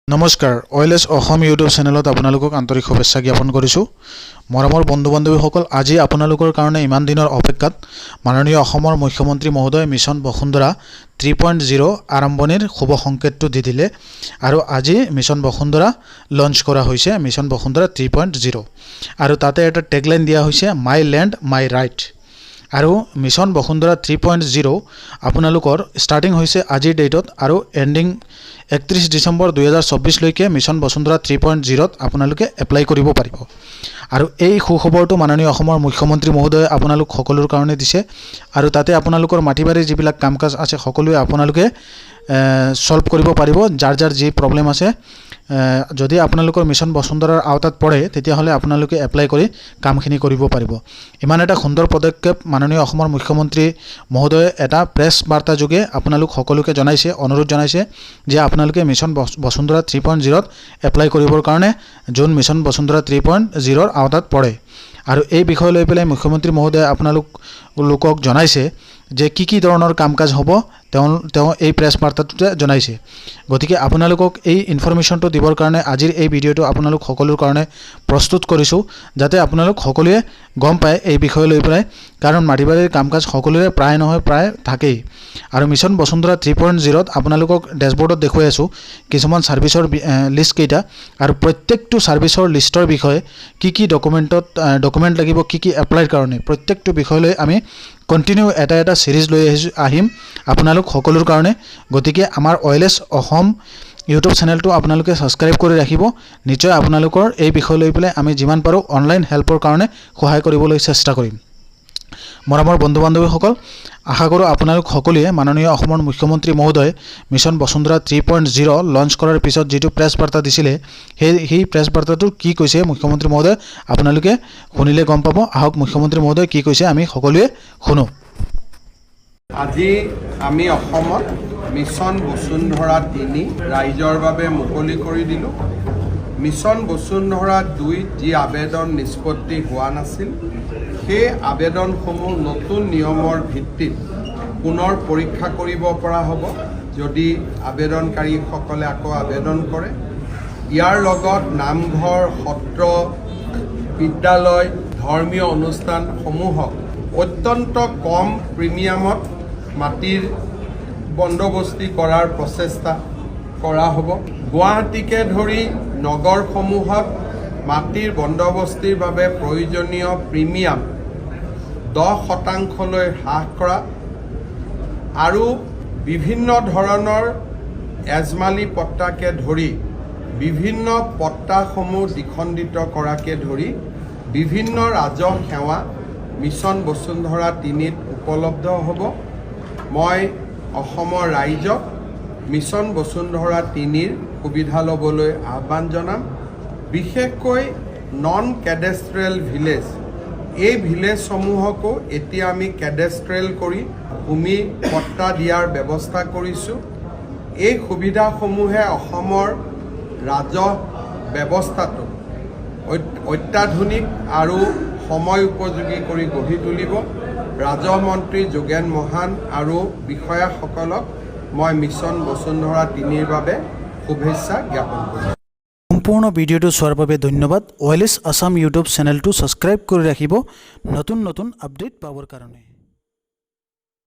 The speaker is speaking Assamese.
নমস্কাৰ, অইলেছ অসম ইউটিউব চেনেলত আপোনালোকক আন্তৰিক শুভেচ্ছা জ্ঞাপন কৰিছোঁ। মৰমৰ বন্ধু বান্ধৱীসকল, আজি আপোনালোকৰ কাৰণে ইমান দিনৰ অপেক্ষাত মাননীয় অসমৰ মুখ্যমন্ত্ৰী মহোদয় মিছন বসুন্ধৰা 3.0 আৰম্ভণিৰ শুভ সংকেতটো দি দিলে আৰু আজি মিছন বসুন্ধৰা লঞ্চ কৰা হৈছে, মিছন বসুন্ধৰা 3.0। আৰু তাতে এটা টেগলাইন দিয়া হৈছে, "মাই লেণ্ড মাই ৰাইট"। আৰু মিছন বসুন্ধৰা 3.0 আপোনালোকৰ ষ্টাৰ্টিং হৈছে আজিৰ ডেটত আৰু এণ্ডিং 31 ডিচেম্বৰ 2024লৈকে মিছন বসুন্ধৰা 3.0ত আপোনালোকে এপ্লাই কৰিব পাৰিব। আৰু এই সুখবৰটো মাননীয় অসমৰ মুখ্যমন্ত্ৰী মহোদয়ে আপোনালোক সকলোৰ কাৰণে দিছে। আৰু তাতে আপোনালোকৰ মাটি বাৰীৰ যিবিলাক কাম কাজ আছে, সকলোৱে আপোনালোকে ছল্ভ কৰিব পাৰিব। যাৰ যাৰ যি প্ৰব্লেম আছে, যদি আপোনালোকৰ মিছন বসুন্ধৰাৰ আওতাত পৰে, তেতিয়াহ'লে আপোনালোকে এপ্লাই কৰি কামখিনি কৰিব পাৰিব। ইমান এটা সুন্দৰ পদক্ষেপ মাননীয় অসমৰ মুখ্যমন্ত্ৰী মহোদয়ে এটা প্ৰেছ বাৰ্তা যোগে আপোনালোক সকলোকে জনাইছে, অনুৰোধ জনাইছে যে আপোনালোকে মিছন বসুন্ধৰা 3.0ত এপ্লাই কৰিবৰ কাৰণে, যোন মিছন বসুন্ধৰা 3.0ৰ আওতাত পৰে। আৰু এই বিষয় লৈ পেলাই মুখ্যমন্ত্ৰী মহোদয়ে আপোনালোক লোকক জনাইছে যে কি কি ধৰণৰ কাম কাজ হ'ব, তেওঁ তেওঁ এই প্ৰেছ বাৰ্তাটোতে জনাইছে। গতিকে আপোনালোকক এই ইনফৰমেশ্যনটো দিবৰ কাৰণে আজিৰ এই ভিডিঅ'টো আপোনালোক সকলোৰ কাৰণে প্ৰস্তুত কৰিছোঁ, যাতে আপোনালোক সকলোৱে গম পায় এই বিষয় লৈ পেলাই। কাৰণ মাটি বাৰীৰ কাম কাজ সকলোৰে প্ৰায় নহয় প্ৰায় থাকেই। আৰু মিছন বসুন্ধৰা 3.0ত আপোনালোকক ডেছবৰ্ডত দেখুৱাই আছোঁ কিছুমান ছাৰ্ভিচৰ লিষ্টকেইটা। আৰু প্ৰত্যেকটো ছাৰ্ভিচৰ লিষ্টৰ বিষয়ে কি কি ডকুমেণ্ট লাগিব, কি কি এপ্লাইৰ কাৰণে, প্ৰত্যেকটো বিষয় লৈ আমি কণ্টিনিউ এটা এটা ছিৰিজ লৈ আহিছোঁ, আহিম আপোনালোক সকলোৰ কাৰণে। গতিকে আমাৰ অইলেছ অসম ইউটিউব চেনেলটো আপোনালোকে ছাবস্ক্ৰাইব কৰি ৰাখিব। নিশ্চয় আপোনালোকৰ এই বিষয় লৈ পেলাই আমি যিমান পাৰোঁ অনলাইন হেল্পৰ কাৰণে সহায় কৰিবলৈ চেষ্টা কৰিম। মৰমৰ বন্ধু বান্ধৱীসকল, আশা কৰোঁ আপোনালোক সকলোৱে মাননীয় অসমৰ মুখ্যমন্ত্ৰী মহোদয়ে মিছন বসুন্ধৰা 3.0 লঞ্চ কৰাৰ পিছত যিটো প্ৰেছ বাৰ্তা দিছিলে, সেই প্ৰেছ বাৰ্তাটোৰ কি কৈছে মুখ্যমন্ত্ৰী মহোদয়ে, আপোনালোকে শুনিলে গম পাব। আহক, মুখ্যমন্ত্ৰী মহোদয়ে কি কৈছে আমি সকলোৱে শুনো। আজি আমি অসমত মিছন বসুন্ধৰা 3 ৰাইজৰ বাবে মুকলি কৰি দিলোঁ। মিছন বসুন্ধৰা 2ত যি আবেদন নিষ্পত্তি হোৱা নাছিল, সেই আবেদনসমূহ নতুন নিয়মৰ ভিত্তিত পুনৰ পৰীক্ষা কৰিব পৰা হ'ব, যদি আবেদনকাৰীসকলে আকৌ আবেদন কৰে। ইয়াৰ লগত নামঘৰ, সত্ৰ, বিদ্যালয়, ধৰ্মীয় অনুষ্ঠানসমূহক অত্যন্ত কম প্ৰিমিয়ামত মাটিৰ বন্দবস্তি কৰাৰ প্ৰচেষ্টা কৰা হ'ব। গুৱাহাটীকে ধৰি নগৰসমূহত মাটিৰ বন্দবস্তিৰ বাবে প্ৰয়োজনীয় প্ৰিমিয়াম 10%লৈ হ্ৰাস কৰা আৰু বিভিন্ন ধৰণৰ এজমালি পট্টাকে ধৰি বিভিন্ন পট্টাসমূহ দ্বিখণ্ডিত কৰাকে ধৰি বিভিন্ন ৰাজহ সেৱা মিছন বসুন্ধৰা 3ত উপলব্ধ হ'ব। মই অসমৰ ৰাইজক মিছন বসুন্ধৰা 3ৰ সুবিধা ল'বলৈ আহ্বান জনাম। বিশেষকৈ নন কেডেষ্ট্ৰেল ভিলেজ, এই ভিলেজসমূহকো এতিয়া আমি কেডেষ্ট্ৰেল কৰি ভূমি পট্টা দিয়াৰ ব্যৱস্থা কৰিছোঁ। এই সুবিধাসমূহে অসমৰ ৰাজহ ব্যৱস্থাটোক অত্যাধুনিক আৰু সময় উপযোগী কৰি গঢ়ি তুলিব। ৰাজহ মন্ত্ৰী যোগেন মহান আৰু বিষয়াসকলক মই মিছন বসুন্ধৰা 3ৰ বাবে শুভেচ্ছা জ্ঞাপন কৰিছোঁ। সম্পূৰ্ণ ভিডিঅ'টো চোৱাৰ বাবে ধন্যবাদ। ৱাইলেছ আছাম ইউটিউব চেনেলটো ছাবস্ক্ৰাইব কৰি ৰাখিব নতুন নতুন আপডেট পাবৰ কাৰণে।